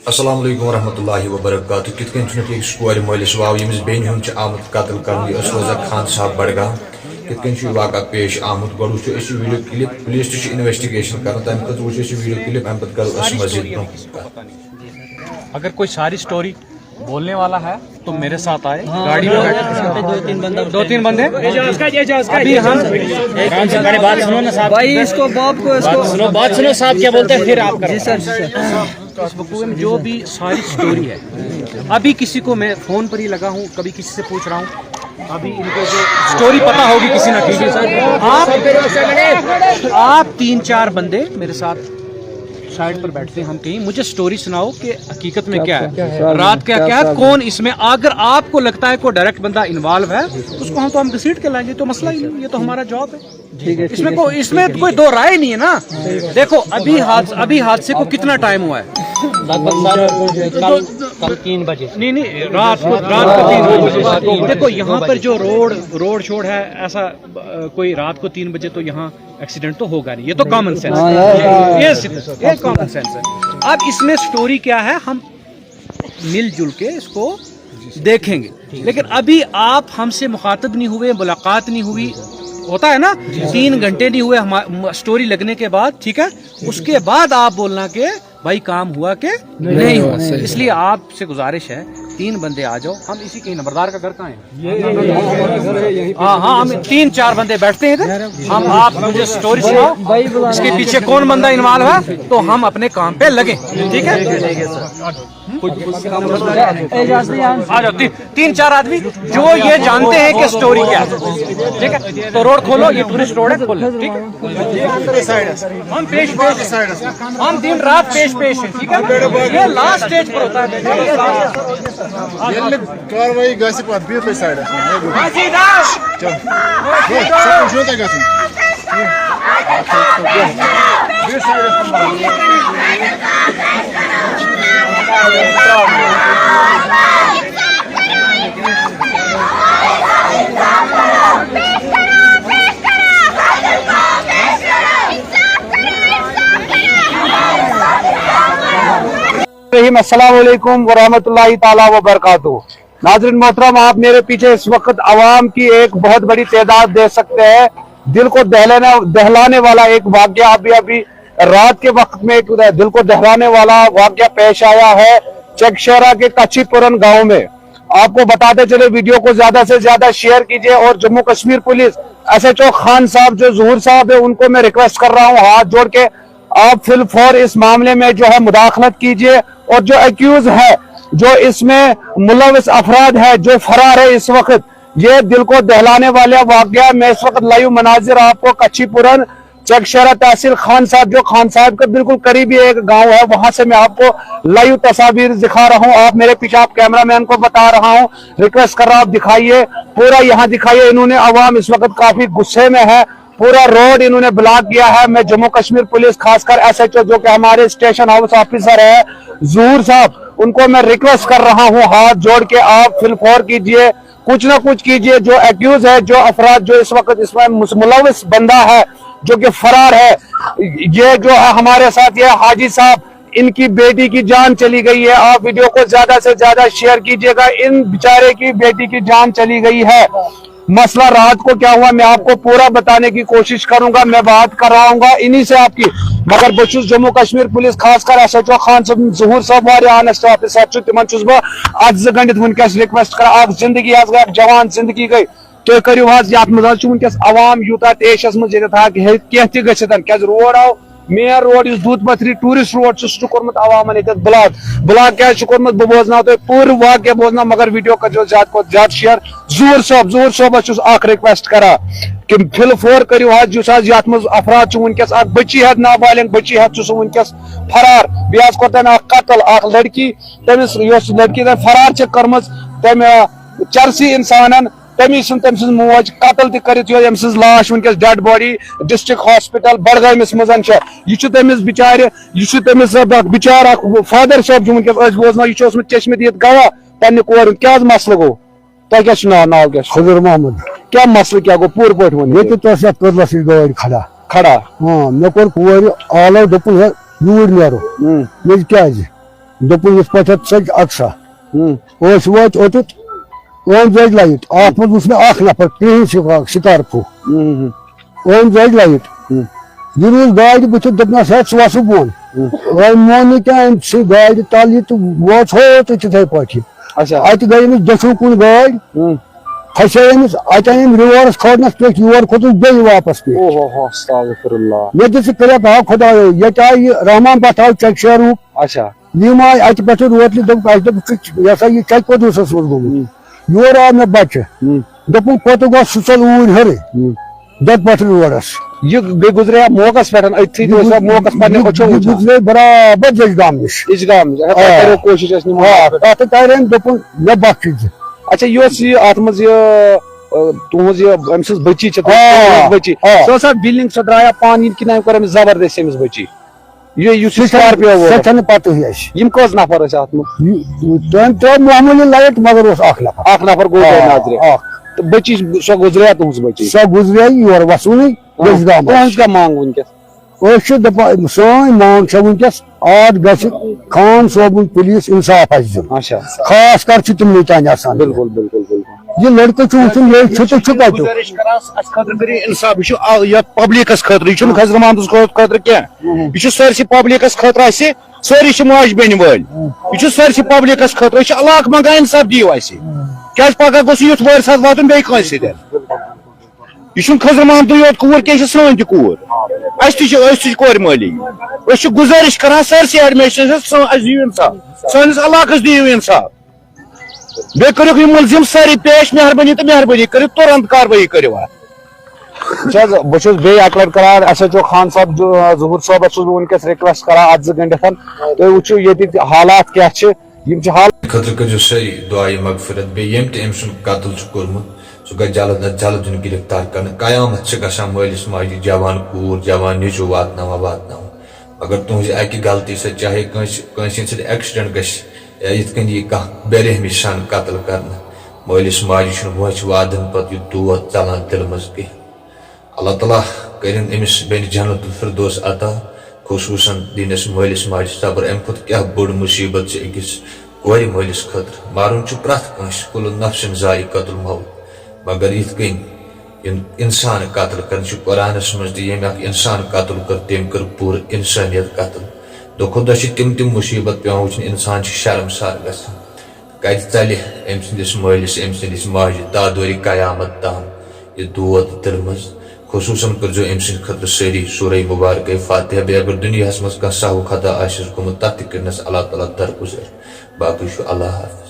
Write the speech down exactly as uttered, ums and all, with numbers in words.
السلام علیکم ورحمۃ اللہ وبرکاتہ۔ کِتھ کٔنۍ چھُنہٕ أکِس کورِ مٲلِس واو، ییٚمِس بیٚنہِ ہُنٛد چھُ آمُت قتل کرنہٕ؟ یہِ ٲس روزان خان صاحب بڈگام۔ کِتھ کٔنۍ چھُ یہِ واقعہ پیش آمُت؟ گۄڈٕ وٕچھو أسۍ یہِ ویٖڈیو کلپ۔ پُلیٖس تہِ چھِ انویسٹیگیشن کران، تَمہِ خٲطرٕ وٕچھو أسۍ یہِ ویٖڈیو کلپ، اَمہِ پتہٕ کرو أسۍ مزید برٛونٛہہ کتھ۔ اگر کوئی ساری اسٹوری بولنے والا ہے تو میرے ساتھ آئے، گاڑی میں بیٹھ۔ دو تین بندے۔ ابھی ہم، بڑے بات سنو نا صاحب۔ بھائی، اس کو، باپ کو، اس کو۔ بات سنو، بات سنو صاحب، کیا بولتے ہیں، پھر آپ کرو۔ جی سر، جی سر۔ اس وقت میں جو بھی ساری اسٹوری ہے، ابھی کسی کو میں فون پر ہی لگا ہوں، کبھی کسی سے پوچھ رہا ہوں، ابھی ان کو جو اسٹوری پتا ہوگی کسی نہ کسی۔ آپ، آپ تین چار بندے میرے ساتھ سائڈ پر بیٹھتے ہیں ہم کہیں، مجھے اسٹوری سناؤ کہ حقیقت میں کیا ہے، رات کا کیا ہے، کون اس میں، اگر آپ کو لگتا ہے کوئی ڈائریکٹ بندہ انوالو ہے، اس کو ہم تو ہم گھسیٹ کے لائیں گے، تو مسئلہ ہی نہیں، یہ تو ہمارا جاب ہے۔ اس میں کو، اس میں کوئی دو رائے نہیں ہے نا۔ دیکھو، ابھی حادث-، ابھی حادثے کو کتنا ٹائم ہوا ہے؟ لگ بھگ سر، کل، کل تین بجے۔ نہیں، نہیں، رات کو، رات کو تین بجے۔ دیکھو، یہاں پر جو روڈ، روڈ شوڈ ہے، ایسا، آ، کوئی رات کو تین بجے تو یہاں ایکسیڈنٹ تو ہوگا نہیں، یہ تو کامن سینس ہے۔ یہ سیدھا، یہ کامن سینس ہے۔ اب اس میں اسٹوری کیا ہے، ہم مل جل کے اس کو دیکھیں گے، لیکن ابھی آپ ہم سے مخاطب نہیں ہوئے، ملاقات نہیں ہوئی، ہوتا ہے نا، تین گھنٹے نہیں ہوئے ہمارا اسٹوری لگنے کے بعد، ٹھیک ہے، اس کے بعد آپ بولنا کہ بھائی کام ہوا کہ نہیں ہوا۔ اس لیے آپ سے گزارش ہے، تین بندے آ جاؤ، ہم اسی کے نمبردار کا گھر کہاں ہے؟ ہاں، ہاں، ہم تین چار بندے بیٹھتے ہیں ادھر، ہم، آپ مجھے اسٹوری سناؤ، اس کے پیچھے کون بندہ انوالو ہے، تو ہم اپنے کام پہ لگیں، ٹھیک ہے؟ آ جاؤ، تین، تین چار آدمی جو یہ جانتے ہیں کہ اسٹوری کیا ہے، ٹھیک ہے؟ تو روڈ کھولو، یہ ٹورسٹ روڈ ہے، کھولو، ٹھیک ہے؟ ہم پیش پیش، ہم دن رات پیش پیش ہیں، ٹھیک ہے؟ یہ لاسٹ اسٹیج پر ہوتا ہے۔ ییٚلہِ نہٕ کاروٲیی گژھِ، پتہٕ بِہِو تُہۍ سایڈس منٛز۔ چلو۔ گوٚو، سُہ چھُنہٕ تۄہہِ گژھُن۔ بِہِو سایڈس منٛز۔ الرحیم، السلام علیکم ورحمۃ اللہ تعالیٰ وبرکاتہ۔ ناظرین محترم، آپ میرے پीछे इस वक्त अवाम की एक बहुत बड़ी तादाद देख सकते हैं। दिल को दहलाने दहलाने वाला एक वाकया अभी अभी रात के वक्त में एक दिल को दहलाने वाला वाकया पेश आया है चकशेरा के कच्ची पुरन गांव में। आपको बताते चले, वीडियो को ज्यादा से ज्यादा शेयर कीजिए और जम्मू कश्मीर पुलिस एसएचओ खान साहब, जो जहूर साहब है, उनको मैं रिक्वेस्ट कर रहा हूँ हाथ जोड़ के, आप फिलफौर इस मामले में जो है मुदाखलत कीजिए और जो एक्यूज है, जो इसमें मुलविस अफराद है, जो फरार है इस वक्त, ये दिल को दहलाने वाला वाकया। मैं इस वक्त लाइव मनाजिर आपको कच्ची पुरन चकशेरा तहसील खान साहब, जो खान साहब का बिल्कुल करीबी एक गांव है, वहां से मैं आपको लाइव तस्वीर दिखा रहा हूं। आप मेरे पीछे, आप कैमरामैन को बता रहा हूं, रिक्वेस्ट कर रहा हूं, आप दिखाइए, पूरा यहां दिखाइए। इन्होंने, अवाम इस वक्त काफी गुस्से में है, पूरा रोड इन्होंने ब्लॉक किया है। मैं जम्मू कश्मीर पुलिस, खासकर एसएचओ जो कि हमारे स्टेशन हाउस ऑफिसर है जहूर साहब, उनको मैं रिक्वेस्ट कर रहा हूं हाथ जोड़ के, आप फिलफौर कीजिए, कुछ ना कुछ कीजिए। जो एक्यूज है, जो अफराद जो इस वक्त इसमें मुस- मुलविस बंदा है, जो कि फरार है, ये जो है हमारे साथ, ये हाजी साहब, इनकी बेटी की जान चली गई है। आप वीडियो को ज्यादा से ज्यादा शेयर कीजिएगा। इन बेचारे की बेटी की जान चली गई है। मसला रात को क्या हुआ, मैं आपको पूरा बताने की कोशिश करूंगा, मैं बात कराऊंगा इन्हीं से आपकी। मगर बशुस जम्मू कश्मीर पुलिस, खासकर एसएचओ खान साहब, जहूर साहब, واریاہ آنسٹ آفیسر چھُ، تِمن چھُس بہٕ اکھ زٕ گنڈِتھ وٕنکیٚس ریکویسٹ کران۔ اکھ زندگی حظ گٔے، اکھ جوان زندگی گٔے۔ تُہۍ کٔرِو حظ، یتھ منٛز حظ چھُ وٕنکیٚس عوام یوٗتاہ ٹیشس منٛز، ییٚتٮ۪تھ ہا ہیٚکہِ کینٛہہ تہِ گٔژھِتھ، کیازِ روڈ آو، مین روڈ یُس دودھ پتھری ٹوٗرسٹ روڈ چھُ، سُہ چھُ کوٚرمُت عوامن ییٚتٮ۪تھ بلاک۔ بلاک کیازِ چھُ کوٚرمُت، بہٕ بوزناوٕ تۄہہِ پوٗرٕ واقعہٕ، بوزناو، مگر ویڈیو کٔرۍزیو زیادٕ کھۄتہٕ زیادٕ شیئر۔ ظہور صٲب، ظہور صٲبس چھُس اکھ ریکویسٹ کران کہِ فل فور کٔرِو حظ، یُس حظ یتھ منٛز افراد چھُ وٕنکیٚس، اکھ بچی ہٮ۪تھ، نابالغ بچی ہٮ۪تھ چھُ سُہ وٕنکیٚس فرار۔ بیٚیہِ حظ کوٚر تٔمۍ اکھ قتل، اکھ لڑکی، تٔمِس یۄس لڑکی تٔمۍ فرار چھےٚ کٔرمٕژ، تٔمۍ، آ، چرسی انسانن، تٔمِس چھُنہٕ تٔمۍ سٕنٛز موج قتل تہِ کٔرِتھ، یۄس أمۍ سٕنٛز لاش وٕنکیٚس ڈیڈ باڈی ڈسٹرکٹ ہاسپٹل بڈگٲمِس منٛز چھےٚ۔ یہِ چھُ تٔمِس بِچارِ، یہِ چھُ تٔمِس اکھ بِچار، اکھ فادر صٲب چھُ وٕنکیٚس أسۍ بوزناو، یہِ چھُ اوسمُت چشمہٕ دِتھ گواہ پننہِ کورِ ہُنٛد۔ کیٛاہ حظ مسلہٕ گوٚو؟ تۄہہِ کیٛاہ چھُ ناو؟ ناو کیٛاہ چھُ؟ خضر محمد۔ کیٛاہ مسلہٕ کیٛاہ گوٚو؟ پوٗرٕ پٲٹھۍ ؤنِو ییٚتہِ تُہۍ۔ تۄہہِ یَتھ کٔدلَس نِش گٲڑۍ کھڑا۔ کھڑا۔ ہاں، مےٚ کوٚر کورِ آلو، دوٚپُن، "ہے، یوٗرۍ نیرو۔" ہُم۔ مےٚ دوٚپ، "کیٛازِ؟" دوٚپُن، یِتھ پٲٹھۍ ژٔج اکسا۔ ہُم۔ أسۍ وٲتۍ اوٚتَتھ، أمۍ زٲج لایِٹ۔ اَتھ منٛز وُچھ مےٚ اکھ نفر، کرٛہِنۍ سِکا-، سِکارفہٕ۔ ہُم، ہُم۔ أمۍ زٲج لایِٹ۔ ہُم۔ یہِ روٗز گاڑِ بٕتھِ، دوٚپنَس، "ہے، ژٕ وَسہٕ بۄن۔" ہُم۔ أمۍ مون نہٕ کینٛہہ، أمۍ ژھٕنۍ گاڑِ تَل یہِ تہٕ وٲژ ہوت تِتھَے پٲٹھۍ۔ اچھا۔ اَتہِ گٔے أمِس دٔچھُن کُن گٲڑۍ، ہُم۔ پھسے أمِس، اَتہِ آے أمۍ reverse کھٲرنَس پیٚٹھۍ، یور کھوٚتُس بیٚیہِ واپَس پیٚٹھۍ۔ اوہ ہو، استغفر اللہ۔ مےٚ دِژ کرٛٮ۪کھ، ہا خۄدایو، ییٚتہِ آیہِ یہِ رحمان بٹ آو چکشا روٗپ۔ اچھا۔ یِم آے اَتہِ پٮ۪ٹھٕ روتلہِ، دوٚپُکھ، اَسہِ دوٚپُکھ، "ژٕ یہِ ہسا یہِ کَتہِ کوٚت اوسُس منٛز گوٚمُت؟" ہُم۔ یورٕ آو مےٚ بَچہٕ۔ ہُم۔ دوٚپُن، "کوٚت گوٚو سُہ ژوٚل اوٗرۍ ہیوٚرُے، ہُم۔ دۄدٕ پَتھرِ روڈَس؟" یہِ بیٚیہِ گُزریٛا موقعس پٮ۪ٹھ أتھی، یہِ تُہۍ ٲسوا گُز-، موقعس پننہِ یہِ، أچھو یہِ وٕچھان؟ گُزرے برابر جیٚجہِ گامہٕ نِش۔ ییٚجہِ گامہٕ نِش۔ اچھا، تۄہہِ آ۔ کَریو کوٗشِش اَسہِ نِمُن آ، اَتھ پٮ۪ٹھ۔ تَتھ تہِ کَرے أمۍ، دوٚپُن، "مےٚ بخش زِ۔" اچھا، یہِ اوس یہِ اَتھ منٛز یہِ، ٲ، تُہٕنٛز یہِ، أمۍ سٕنٛز بٔچی چھِ، آ، تُہٕنٛز بٔچی۔ آ۔ سۄ ٲسا willing، سۄ درٛایا پانہٕ یِنہٕ کِنہٕ أمۍ کوٚر أمِس زبردستی أمِس بٔچی؟ یہِ، یُس یہِ سُہ چھَنہٕ، Scorpio وول۔ سۄ چھَنہٕ پَتہٕے اَسہِ۔ یِم کٔژ نفر ٲسۍ اَتھ منٛز؟ یہِ، تٔمۍ ترٛٲو معموٗلی لایِٹ، مگر اوس اَکھ نفر۔ اَکھ نفر گوٚو تۄہہِ آ، نظرِ۔ اَکھ۔ تہٕ بٔچی، سۄ گُزریٛا تُہٕنٛز بٔچی؟ سۄ گُزریٛا یور وَسوٗنٕے، آ۔ ویٚژھِ گامَس۔ تُہٕنٛز کیٛاہ منٛگ وٕنکیٚس؟ أسۍ چھِ دَپان، سٲنۍ منٛگ چھےٚ وٕنکیٚس، اَتھ گژھِ خان صٲبُن پُلیٖس اِنصاف اَسہِ دیُن۔ اچھا۔ خاص کر چھِ تِمنٕے تانۍ آسان۔ بِلکُل، بِلکُل، بِلکُل۔ یہِ لٔڑکہٕ چھُ وٕچھُن، یہِ چھُ تہٕ چھُ کَتیُک۔ گُزٲرِش کران، اَسہِ خٲطرٕ کٔرِو اِنصاف۔ یہِ چھُ آ-، یَتھ پبلِکَس خٲطرٕ، یہِ چھُنہٕ خضر محمدَس خٲ-، خٲطرٕ کینٛہہ۔ یہِ چھُ سٲرسٕے پبلِکَس خٲطرٕ اَسہِ، سٲری چھِ ماجہِ بیٚنہِ وٲلۍ۔ یہِ چھُ سٲرسٕے پبلِکَس خٲطرٕ، أسۍ چھِ علاقہٕ منٛگان، اِنصاف دِیِو اَسہِ۔ کیٛازِ پَگاہ گوٚژھ نہٕ یُتھ وٲرۍ ساتھ واتُن بیٚیہِ کٲنٛسہِ سۭتۍ۔ یہِ چھُنہٕ خضر محمدٕے یوت کوٗر کینٛہہ، یہِ چھِ سٲنۍ تہِ کوٗر۔ اَسہِ تہِ چھِ، أسۍ تہِ چھِ کورِ مٲلی۔ أسۍ چھِ گُزٲرِش کران سٲرسٕے administration، سٲ-، اَسہِ دِیِو اِنصاف، سٲنِس علاقَس دِیِو اِنصاف۔ بیٚیہِ کٔرِکھ یِم مُلزِم سٲری پیش، مہربٲنی تہٕ مہربٲنی کٔرِتھ تُرنت کاروٲیی کٔرِو اَتھ۔ وٕچھ حظ، بہٕ چھُس بیٚیہِ اَکہِ لَٹہِ کران ایس ایچ او خان صٲب، ظہوٗر صٲبَس چھُس بہٕ وٕنکیٚس request کران اَتھ زٕ گٲنٛٹہِ۔ تُہۍ وٕچھِو ییٚتِکۍ حالات کیٛاہ چھِ۔ یِم چھِ حال۔ خٲطرٕ کٔرۍزیو سٲری دُعایہِ مغفرت۔ بیٚیہِ ییٚمۍ تہِ أمۍ سُنٛد قتل چھُ کوٚرمُت، سُہ گژھِ جلد از جلد یُن گِرفتار کرنہٕ۔ قیامت چھِ گژھان مٲلِس ماجہِ، جوان کوٗر، جوان نیٚچوٗ واتناوان، واتناوان۔ مگر تُہٕنٛزِ اَکہِ غلطی سۭتۍ، چاہے کٲنٛسہِ، کٲنٛسہِ ہٕنٛدِ سۭتۍ accident گژھِ یا یِتھ کٔنۍ یی کانٛہہ بے رحمی سان قتل کرنہٕ، مٲلِس ماجہِ چھُنہٕ وٲنٛسہِ وادن پتہٕ یہِ دود ژلان دِلہٕ منٛز کینٛہہ۔ اللہ تعالیٰ کٔرِن أمِس بیٚنہِ جنت الفردوس عطا، خصوٗصاً دِنَس مٲلِس ماجہِ صبر۔ اَمہِ کھۄتہٕ کیٛاہ بٔڑ مُصیٖبت چھِ أکِس کورِ مٲلِس خٲطرٕ؟ مَرُن چھُ پرٛٮ۪تھ کٲنٛسہِ، کُلُ نفسٍ ذائقۃ الموت، مگر یِتھ کٔنۍ یِم اِنسان قتل کَران چھِ قرآنَس منٛز تہِ، ییٚمۍ اَکھ اِنسان قتل کٔر، تٔمۍ کٔر پوٗرٕ اِنسٲنیت قتل۔ دۄہ کھۄتہٕ دۄہ چھِ تِم تِم مُصیٖبت پٮ۪وان وٕچھِنۍ، اِنسان چھِ شرمسار گژھان۔ کَتہِ ژَلہِ أمۍ سٕنٛدِس مٲلِس، أمۍ سٕنٛدِس ماجہِ تادورِ قیامت تام یہِ دود دِلہِ منٛز؟ خصوٗصاً کٔرۍزیو أمۍ سٕنٛدِ خٲطرٕ سٲری سورہ مبارکہ فاتحہ۔ بیٚیہِ اگر دُنیاہَس منٛز کانٛہہ سہو خطا آسٮ۪س گوٚمُت، تَتھ تہِ کٔرِنَس اللہ تعالیٰ درگُزر۔ باقٕے چھُ اللہ حافظ۔